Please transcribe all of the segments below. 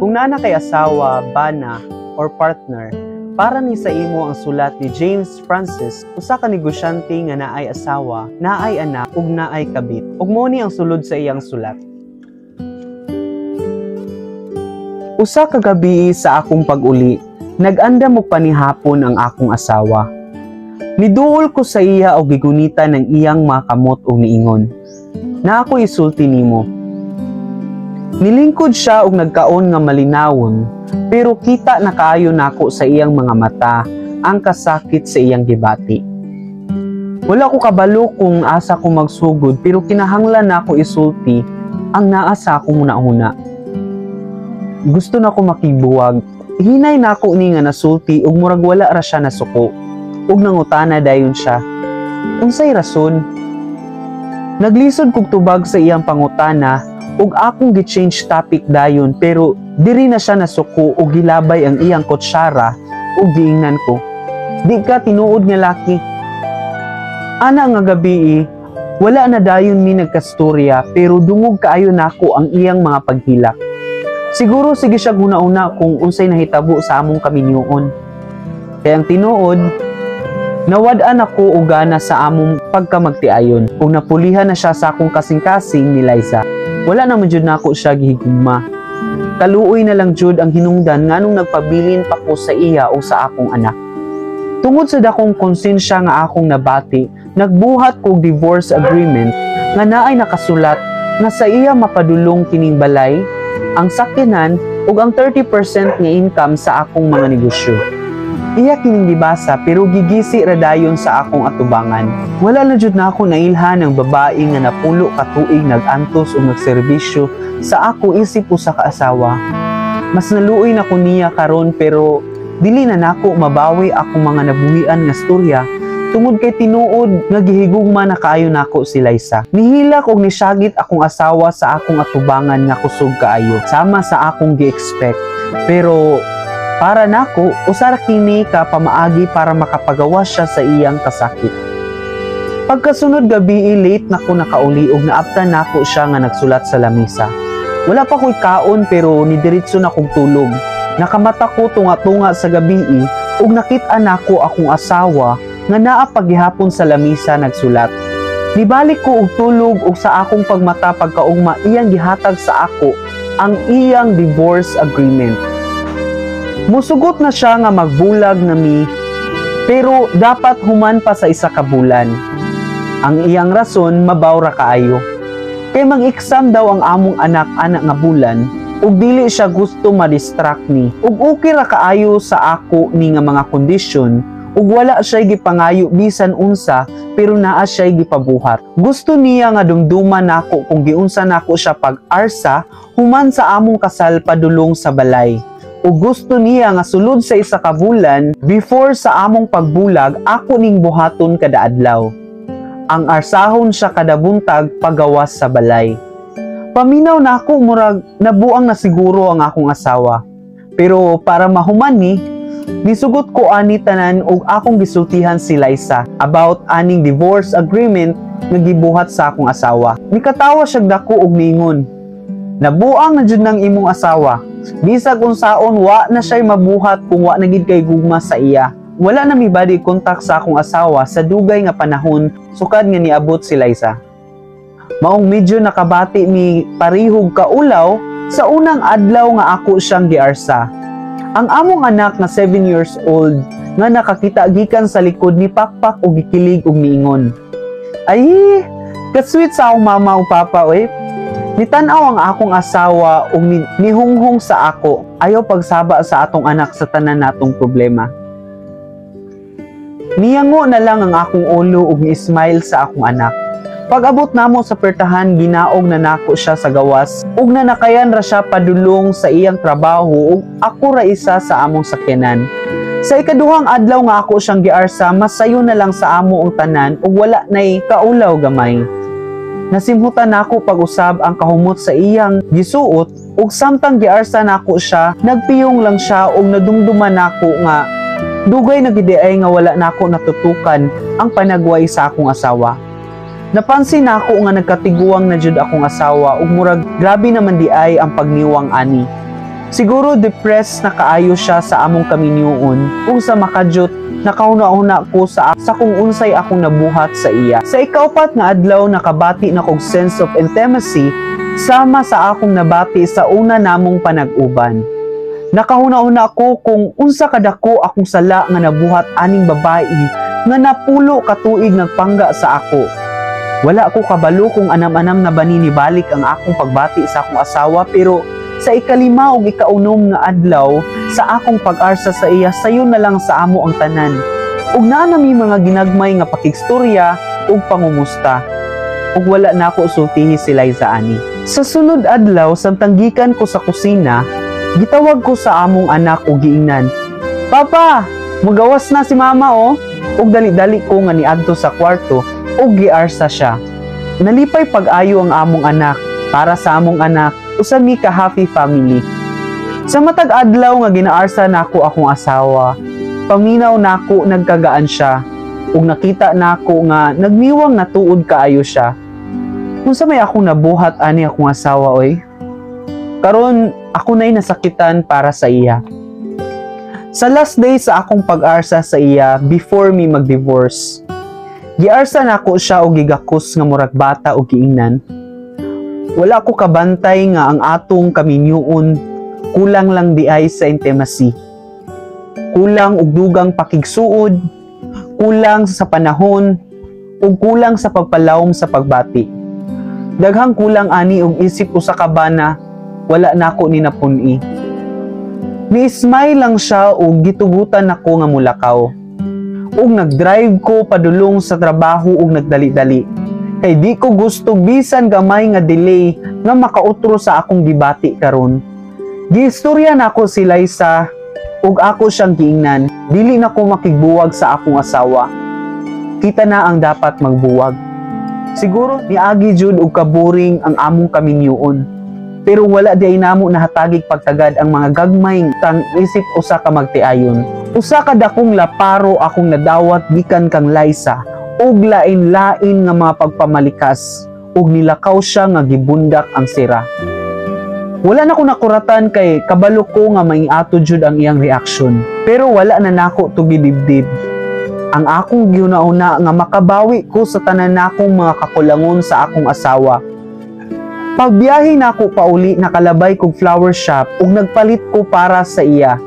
Kung naa na kay asawa, bana, or partner, para ni sa imo ang sulat ni James Francis, usa ka negosyante nga naay asawa, naay anak, ug naay kabit. Ug mao ni ang sulod sa iyang sulat. Usa ka gabii sa akong pag-uli, nag-andam og panihapon ang akong asawa. Niduol ko sa iya og gigunitan ang iyang mga kamot og niingon, "Naa ko isulti nimo." Nilingkod siya og nagkaon nga malinawon, pero kita na kaayo nako sa iyang mga mata ang kasakit sa iyang gibati. Wala ko kabalo kung asa ko magsugod, pero kinahanglan nako isulti ang naa sa akong hunahuna. Gusto nako makigbuwag. Hinay nako ni nga nasulti ug murag wala ra siya nasuko. Ug nangutana dayon siya, "Unsay rason?" Naglisod kog tubag sa iyang pangutana ug akong gi-change topic dayon, pero diri na siya nasuko ug gilabay ang iyang kutsara ug giingnan ko, "Di ka tinuod nga laki." Ana nga gabii, wala na dayon mi nagkastorya, pero dungog kaayo nako ang iyang mga paghilak. Siguro sige siya huna-huna kung unsay nahitabo sa among kaminyoon. Kay ang tinuod, nawad-an ako og gana sa among pagkamagtiayon ug napulihan na siya sa akong kasing-kasing ni Liza. Wala na man jud nako siya gihigugma. Kaluoy na lang jud ang hinungdan nganong nagpabilin pa ko sa iya o sa akong anak. Tungod sa dakong konsensya nga akong nabati, nagbuhat kog divorce agreement nga naay nakasulat nga sa iya mapadulong kining balay, ang sakyanan ug ang 30% nga income sa akong mga negosyo. Iya kining gibasa, pero gigisi ra dayon sa akong atubangan. Wala na jud nako nailhan ang babae nga napulo ka tuig nag-antos ug nagserbisyo sa ako isip usa ka asawa. Mas naluoy na ko niya karon, pero dili na nako mabawi akong mga nabuhian nga storya tungod kay tinuod nga gihigugma na kaayo nako si Liza. Nihilak og nisyagit akong asawa sa akong atubangan nga kusog kaayo, sama sa akong gi-expect. Pero para nako, usa ra kini ka pamaagi para makapagawas siya sa iyang kasakit. Pagkasunod gabi, late na ko nakauli ug naabtan nako siya nga nagsulat sa lamisa. Wala pa ko'y kaon pero nidiretso na kog tulog. Nakamata ko tunga-tunga sa gabii ug nakit-an nako akong asawa nga naa paghihapon sa lamisa nagsulat. Nibalik ko og tulog ug sa akong pagmata pagkaugma, iyang gihatag sa ako ang iyang divorce agreement. Musugot na siya nga magbulag na mi, pero dapat human pa sa isa ka bulan. Ang iyang rason, mabaw ra kaayo. Kay mag-exam daw ang among anak ana nga bulan ug dili siya gusto ma-distract ni. Ug okay ra kaayo sa ako ni nga mga kondisyon ug wala siya gipangayo bisan unsa, pero naa siya gipabuhat. Gusto niya nga dumduman nako kung giunsa nako siya pag-arsa human sa among kasal padulong sa balay. Ug gusto niya nga sulod sa isa ka bulan before sa among pagbulag, ako ning buhaton kada adlaw. Ang arsahon siya kada buntag pagawas sa balay. Paminaw nako, murag nabuang na siguro ang akong asawa. Pero para mahuman ni, nisugot ko ani tanan ug akong gisultihan si Liza about aning divorce agreement nga gibuhat sa akong asawa. Nikatawa siya dako og niingon, "Nabuang na jud nang imong asawa. Bisag unsaon, wa na siya'y mabuhat kung wa na gid kay gugma sa iya." Wala na mi body contact sa akong asawa sa dugay nga panahon sukad nga niabot si Liza. Maong medyo nakabati mi parihog kaulaw sa unang adlaw nga ako siyang giarsa. Ang among anak nga 7 years old nga nakakita gikan sa likod ni pakpak og gikilig og niingon, "Ay, kasweet sa akong mama ug papa oy." Nitan-aw ang akong asawa ug nihunghong sa ako, "Ayaw pagsaba sa atong anak sa tanan natong problema." Niyango na lang ang akong ulo ug ni-smile sa akong anak. Pag-abot namo sa pertahan, ginaog na nako siya sa gawas ug nanakayan ra siya padulong sa iyang trabaho ug ako ra isa sa among sakyanan. Sa ikaduhang adlaw nga ako siyang giarsa, mas sayo na lang sa amo ang tanan ug wala nay kaulaw gamay. Nasimhutan nako pag-usab ang kahumot sa iyang gisuot ug samtang giarsa nako siya, nagpiyong lang siya ug nadumduman nako nga dugay na gid ay nga wala nako natutukan ang panagway sa akong asawa. Napansin nako nga nagkatiguang na jud akong asawa ug murag grabe naman di ay ang pagniwang ani. Siguro depressed na kaayo siya sa among kaminyuon ug sa makadyot nakahuna-huna ko sa kung unsay akong nabuhat sa iya. Sa ikaupat nga adlaw, nakabati na kog sense of intimacy sama sa akong nabati sa una namong panag-uban. Nakahuna-huna ko kung unsa kadako akong sala nga nabuhat aning babae nga napulo ka tuig nagpangga sa ako. Wala ko kabalo kung anam-anam na ba ni nibalik ang akong pagbati sa akong asawa, pero sa 5 ug 6 nga adlaw sa akong pag-arsa sa iya, sayo na lang sa amo ang tanan. Ug naa na mi mga ginagmay nga pakigstorya ug pangumusta. Ug wala na ako sultihi si Liza ani. Sa sunod adlaw, samtang gikan ko sa kusina, gitawag ko sa among anak ug giingnan, "Papa, magawas na si Mama oh." Ug dali-dali ko nga niadto sa kwarto ug giarsa siya. Nalipay pag-ayo ang among anak. Para sa among anak, usa mi ka happy family. Sa matag adlaw nga ginaarsa nako akong asawa, paminaw nako nagkagaan siya ug nakita nako nga nagmiwang natuod kaayo siya. Unsa may akong nabuhat ani akong asawa oy? Karon ako na'y nasakitan para sa iya. Sa last day sa akong pag-arsa sa iya before me mag-divorce, giarsa nako siya og gigakos nga murag bata og giingnan, "Wala ko kabantay nga ang atong kaminyuon kulang lang di ay sa intimacy. Kulang og dugang pakigsuod, kulang sa panahon, ug kulang sa pagpalawom sa pagbati. Daghang kulang ani og isip usa ka bana, wala nako ni napun-i." Ni-smile lang siya ug gitugutan nako nga mulakaw. Ug nag-drive ko padulong sa trabaho ug nagdali-dali. Kay di ko gusto bisan gamay nga delay nga makautro sa akong gibati karon. Giistorya nako si Liza ug ako siyang giingnan, dili na ko makigbuwag sa akong asawa. Kita na ang dapat magbuwag. Siguro niagi jud og kaboring ang among kaminyuon. Pero wala di ay namo nahatagig pagtagad ang mga gagmay tang isip usa ka magtiayon. Usa ka dakong laparo akong nadawat gikan kang Liza ug lain-lain nga mga pagpamalikas ug nilakaw siya nga gibundak ang sira. Wala na ko nakuratan kay kabalo ko nga maiato jud ang iyang reaksyon. Pero wala na nako tugidibdib. Ang akong gihuna-huna nga makabawi ko sa tanan nakong mga kakulangon sa akong asawa. Pagbiyahe nako pauli, nakalabay kog flower shop ug nagpalit ko para sa iya.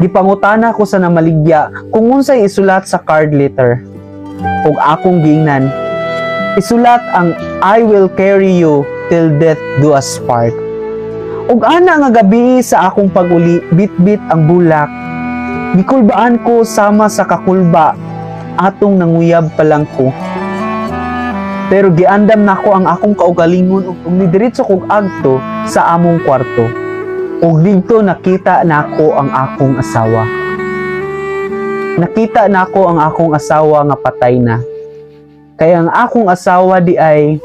Gipangutana ko sa namaligya kung unsay isulat sa card letter. Ug akong giingnan, "Isulat ang 'I will carry you till death do us part.'" Ug ana nga gabi sa akong pag-uli, bitbit ang bulak. Gikulbaan ko sama sa kakulba atong nanguyab pa lang ko. Pero giandam nako ang akong kaugalingon ug nidiretso kog agto sa among kwarto. Ug didto nakita nako ang akong asawa. Nakita nako ang akong asawa nga patay na. Kaya ang akong asawa di ay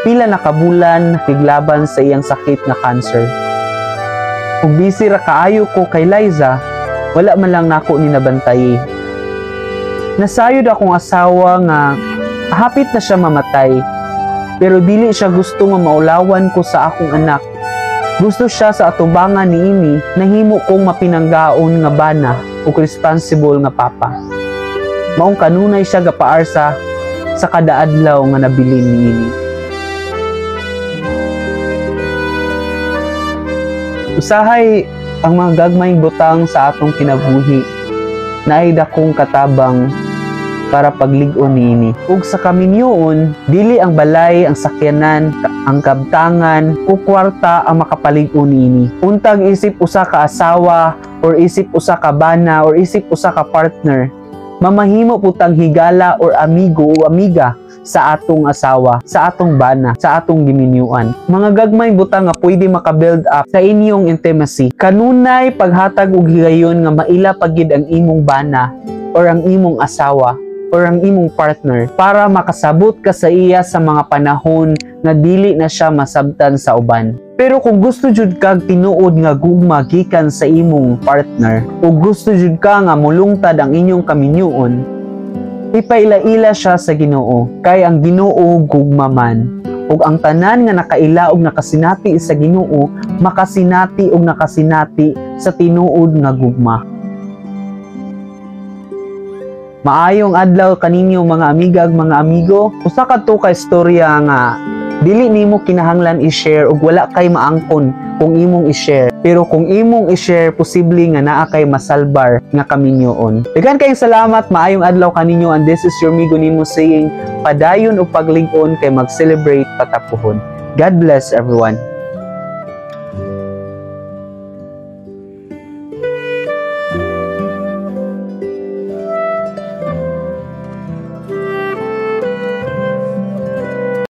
pila na kabulan nakiglaban sa iyang sakit nga cancer. Ug busy ra kaayo ko kay Liza, wala man lang nako ni nabantayi. Nasayod akong asawa nga hapit na siya mamatay, pero dili siya gusto nga maulawan ko sa akong anak. Gusto siya sa atubangan niini nahimo kong mapinanggaon nga bana ug responsible nga papa. Maong kanunay siya gapaarsa sa kada adlaw nga nabilin niini. Usahay ang mga gagmayng butang sa atong kinabuhi naay dakong katabang para paglig-on niini. Ug sa kaminyuon, dili ang balay, ang sakyanan, ang kabtangan o kwarta ang makapalig-on niini. Untag isip usa ka asawa or isip usa ka bana or isip usa ka partner, mamahimo putang higala or amigo o amiga sa atong asawa, sa atong bana, sa atong giminyuan. Mga gagmay butang nga pwede maka-build up sa inyong intimacy. Kanunay paghatag og higayon nga maila pagid ang imong bana or ang imong asawa or ang imong partner para makasabot ka sa iya sa mga panahon nga dili na siya masabtan sa uban. Pero kung gusto jud kag tinuod nga gugma gikan sa imong partner o gusto jud ka nga mulungtad ang inyong kaminyuon, ipaila-ila siya sa Ginoo, kay ang Ginoo gugma man. Ug ang tanan nga nakaila og nakasinati sa Ginoo, makasinati og nakasinati sa tinuod nga gugma. Maayong adlaw kaninyo, mga amiga ug mga amigo. Usa ka to ka istorya nga dili nimo kinahanglan i-share ug wala kay maangkon kung imong i-share. Pero kung imong i-share, posible nga naa kay masalbar nga kaminyoon. Daghan kayong salamat, maayong adlaw kaninyo, and this is your migo nimo saying padayon o paglig-on kay mag-celebrate pa ta puhon. God bless everyone.